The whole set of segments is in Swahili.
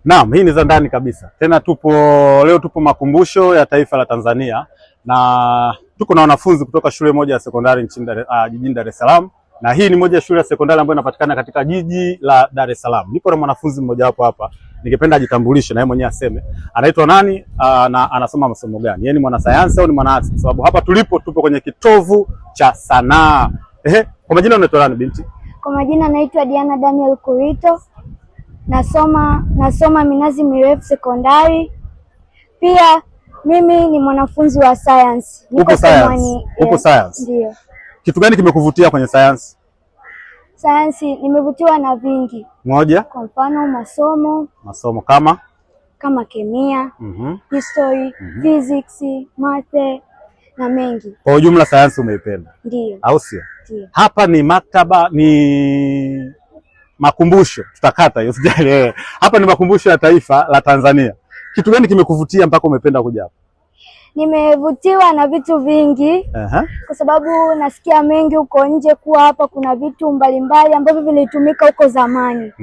Naam, hii ni za ndani kabisa. Tena tupo leo, tupo makumbusho ya taifa la Tanzania na tuko na wanafunzi kutoka shule moja ya sekondari nchini jijini Dar es Salaam, na hii ni moja ya shule ya sekondari ambayo inapatikana katika jiji la Dar es Salaam. Niko na mwanafunzi mmoja wapo hapa, ningependa ajitambulishe na yeye mwenyewe aseme anaitwa nani, na anasoma masomo gani. Yeye ni mwanasayansi au ni mwanaarts? Kwa sababu hapa tulipo tupo kwenye kitovu cha sanaa. Ehe, kwa majina unaitwa nani binti? Kwa majina naitwa Diana Daniel Kurito, nasoma Minazi Mirefu Sekondari. Pia mimi ni mwanafunzi wa science. Niko Uko science? form one. Uko science? Ndio. Kitu gani kimekuvutia kwenye science? Science nimevutiwa na vingi, Moja, kwa mfano masomo masomo kama kama kemia, history, physics, math na mengi. Kwa ujumla sayansi umeipenda, Ndio, au sio? ndio. Hapa ni maktaba, ni makumbusho, tutakata hiyo sijali. Hapa ni makumbusho ya taifa la Tanzania. Kitu gani kimekuvutia mpaka umependa kuja hapa? Nimevutiwa na vitu vingi kwa sababu nasikia mengi huko nje kuwa hapa kuna vitu mbalimbali ambavyo vilitumika huko zamani.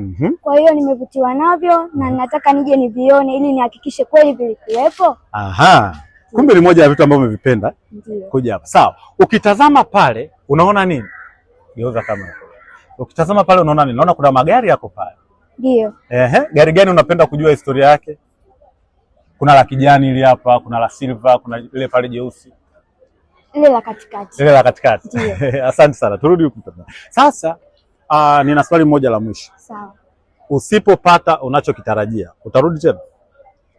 Kwa hiyo nimevutiwa navyo na nataka nije nivione ili nihakikishe kweli vilikuwepo. Aha. Kumbe ni moja ya vitu ambavyo umevipenda Ndio. kuja hapa. Sawa. Ukitazama pale unaona nini? Geuza kamera. Ukitazama pale unaona nini? Naona kuna magari yako pale. Ndio. Ehe, gari gani unapenda kujua historia yake? Kuna la kijani ili hapa, kuna la silver, kuna ile pale jeusi. Ile la katikati. Ile la katikati. Ndio. Asante sana. Turudi huku tena. Sasa nina swali moja la mwisho. Sawa. Usipopata unachokitarajia, utarudi tena?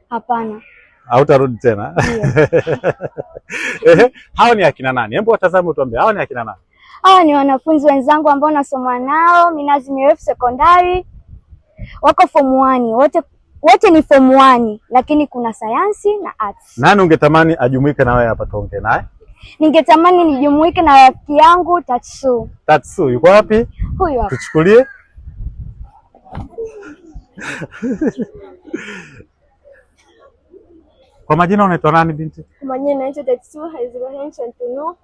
Hapana. Hautarudi tena? Ndio. Ehe, hawa ni akina nani? Hebu watazame utuambie, hawa ni akina nani? Hawa ni wanafunzi wenzangu ambao nasoma nao Minazi Mirefu Sekondari, wako form 1 wote, wote ni form 1 lakini kuna sayansi na arts. Nani ungetamani ajumuike na wewe hapa tuongee naye? Ningetamani nijumuike na rafiki yangu Tatsu. Tatsu yuko wapi? Huyu hapa. Tuchukulie. Kwa majina unaitwa nani binti? Kwa majina naitwa Tatsu Haizibahen Shantunu.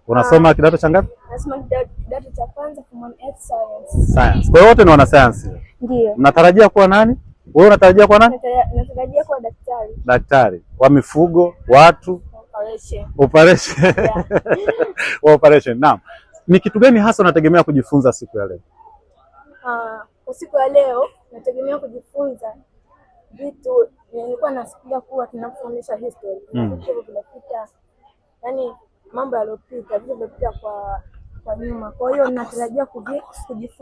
Unasoma kidato cha ngapi? Nasoma kidato cha kwanza form 1 Earth Science. Science. Kwa hiyo wote ni wanasayansi. Ndio. Mnatarajia kuwa nani? Wewe unatarajia kuwa nani? Natarajia kuwa daktari Daktari wa mifugo, watu, operation. operation. Yeah. Wa operation. Naam. Ni kitu gani hasa unategemea kujifunza siku ya leo? Kwa siku ya leo nategemea kujifunza vitu nilikuwa nasikia kuwa tunafundisha history. Vitu vinapita, yani mambo yaliyopita, vitu vilivyopita kwa nyuma. Kwa hiyo natarajia kujifunza.